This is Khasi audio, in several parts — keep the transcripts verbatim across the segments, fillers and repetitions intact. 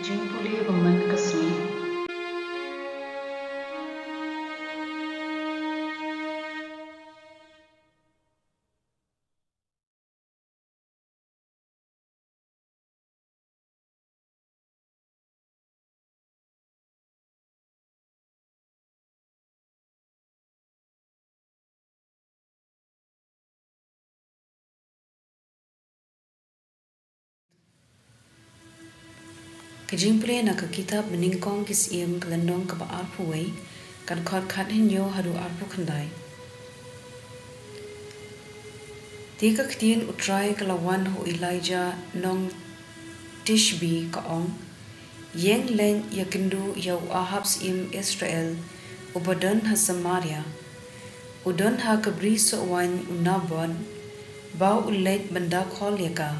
Jingpule ba man ka sngi. Ka jingpule na ka kitab Banyngkong ki Syiem ka lynnong kaba arphew wei, ka dkhot khathynñiew haduh arphew khyndai. Te ka ktien U Trai ka la wan ha u Elijah nong Tishbi ka ong, Ïeng leit ïakynduh ïa u Ahab syiem Israel uba don ha Samaria. U don ha ka bri sohwaiñ u Naboth, ba u leit ban da khol ïa ka.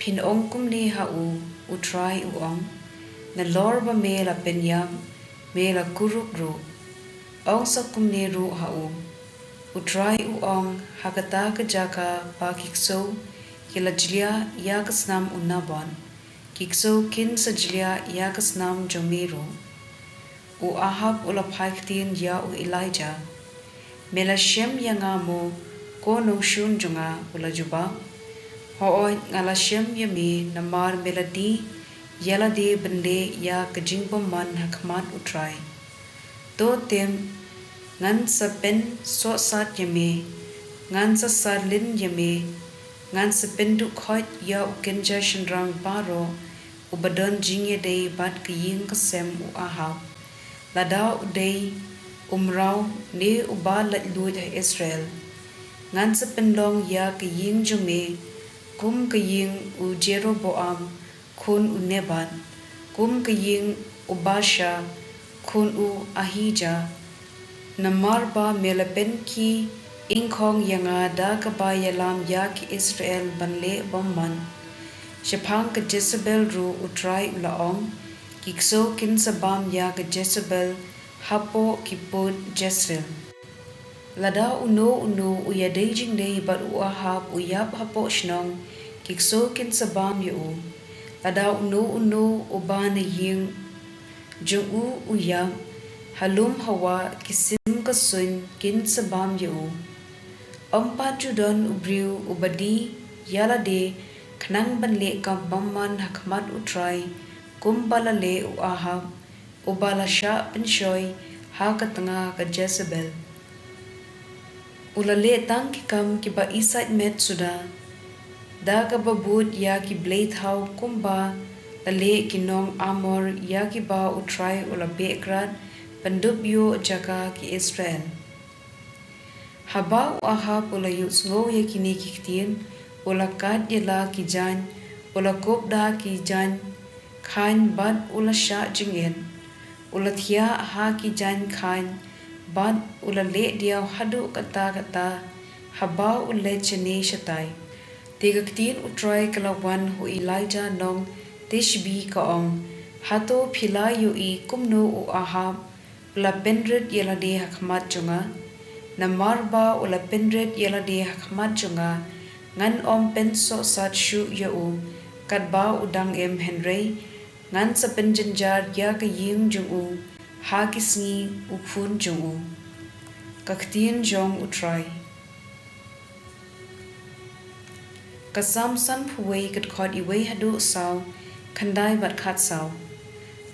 Phin ong kumne ha u, U Trai u ong, nalor ba me la pynïap, me la kurup ruh. Ong sa kumne ruh ha u, U Trai u ong, ha kata ka jaka ba ki ksew ki la jlia ïa ka snam u Naboth, ki ksew kin sa jlia ïa ka snam jong me ruh. U Ahab u la phai ktien ïa u Elijah. Me la shem ïa nga mo, ko nongshun jong nga, u la jubab. Hooid, nga la shem ïa me, namar me la die ïa lade ban leh ïa ka jingbymman ha khmat U Trai. To tim, ngan sa pynsohsat ïa me, ngan sa sarlin ïa me, ngan sa pynduh khoit ïa u kynja shynrang baroh, uba don jingïadei bad ka ïing ka sem u Ahab. Lada u dei u mraw ne uba laitluid ha Israel. Ngan sa pynlong ïa ka ïing jong me kum ka ïing u Jeroboam khun u Nebat, kum ka ïing u Baasha khun u Ahijah. Namar ba me la pynkhie ingkhong ïa nga da kaba ïalam ïa ki Israel ban leh bymman. Shaphang ka Jezebel ruh U Trai u la ong, ki ksew kin sa bam ïa ka Jezebel hapoh ki pud Jezreel. Lada uno uno u ïadei jingdei bad u Ahab u ïap hapoh shnong, ki ksew kin sa bam ïa u. Lada uno uno uba na ïing jong u u ïap, ha lum ha wah ki sim ka suiñ kin sa bam ïa u. Ym pat ju don u briew uba die ïa lade khnang ban leh kam bymman ha khmat U Trai, kumba la leh u Ahab, uba la shah pynshoi ha ka tnga ka Jezebel. U la leh tang ki kam kiba isaitmet suda, da kaba bud ïa ki blei thaw kumba la leh ki nong Amor ïa kiba U Trai u la beh krad pyndup ïuh jaka ki Israel. Haba u Ahab u la ïohsngew ïa kine ki ktien, u la kat ïa la ki jaiñ, u la kup da ki jaiñ khaiñ bad u la shah jingit. U la thiah ha ki jaiñ khaiñ bad u la leh diaw haduh katta katta haba u leit shane shatai. Te ka ktien U Trai ka la wan ha u Elijah nong Tishbi ka ong, hato phi la ïohi kumno u Ahab u la pynrit ïa lade ha khmat jong nga? Namar ba u la pynrit ïa lade ha khmat jong nga, ngan ym pynsohsat shuh ïa u katba u dang im, hynrei ngan sa pynjynjar ïa ka ïing jong u ha ki sngi u khun jong u. Ka ktien jong U Trai. Ka Salm sanphew wei, ka dkhot iwei haduh saw, khyndai bad khatsaw.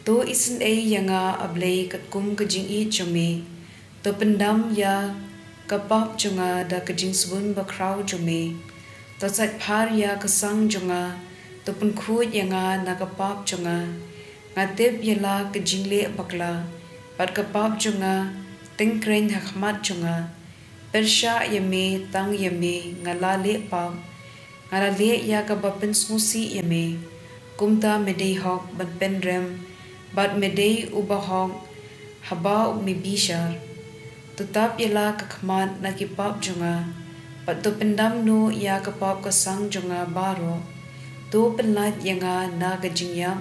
To isynei ïa nga, A Blei, katkum ka jingïeit jong me. To pyndam ïa ka pap jong nga da ka jingsbun bakhraw jong me. To sait phar ïa ka sang jong nga. To pynkhuid ïa nga na ka pap jong nga. Nga tip ïa la ka jingleh bakla, bad ka pap jong nga tyngkreiñ ha khmat jong nga. Pyrshah ïa me, tang ïa me nga la leh pap. Nga la leh ïa kaba pynsngewsih ïa me. Kumta me dei hok ban pynrem, bad me dei uba hok haba me bishar. To tap ïa la ka khmat na ki pap jong nga, bad to pyndam noh ïa ka pap ka sang jong nga baroh. To pynlait ïa nga na ka jingïap,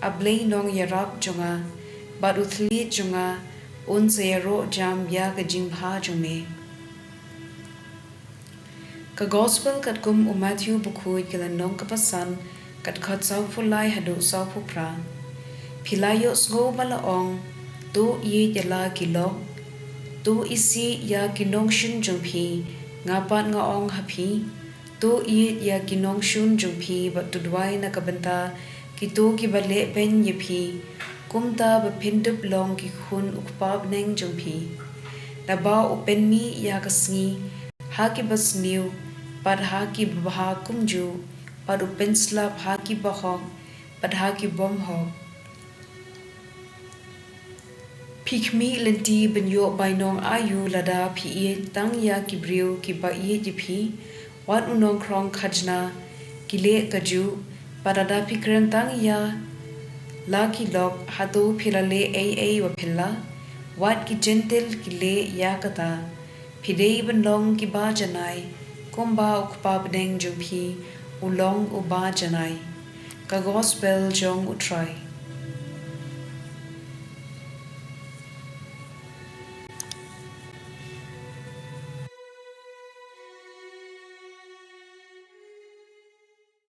A Blei nongïarap jong nga, bad u thylliej jong nga un sa ïaroh jam ïa ka jingbha jong me. Ka Gospel katkum u Mathew bakhuid, ka lynnong kaba san, ka dkhot sawphew lai haduh sawphew phra. Phi la ïohsngew ba la ong, To ïeit ïa la ki lok, to isih ïa ki nongshun jong phi. Nga pat nga ong ha phi, to ïeit ïa ki nongshun jong phi bad to duwai na ka bynta kito kiba lehbeiñ ïa phi. Kumta ba phin dup long ki khun u Kpa bneng jong phi. Naba u pynmih ïa ka sngi ha kiba sniew bad ha kiba bha kumjuh, bad u pynslap ha ki bahok bad ha ki bymhok. Phi khmih lynti ban ïoh bainong aïu lada phi ïeit tang ïa ki briew kiba ïeit ïa phi? Wat u nongkhrong khajna ki leh kajuh. Bad lada phi kren tang ïa la ki lok, hato phi la leh ei ei ba phylla? Wat ki Jentil ki leh ïa kata. Phi dei ban long kiba janai, kumba u Kpa bneng jong phi u long uba janai. Ka Gospel jong U Trai.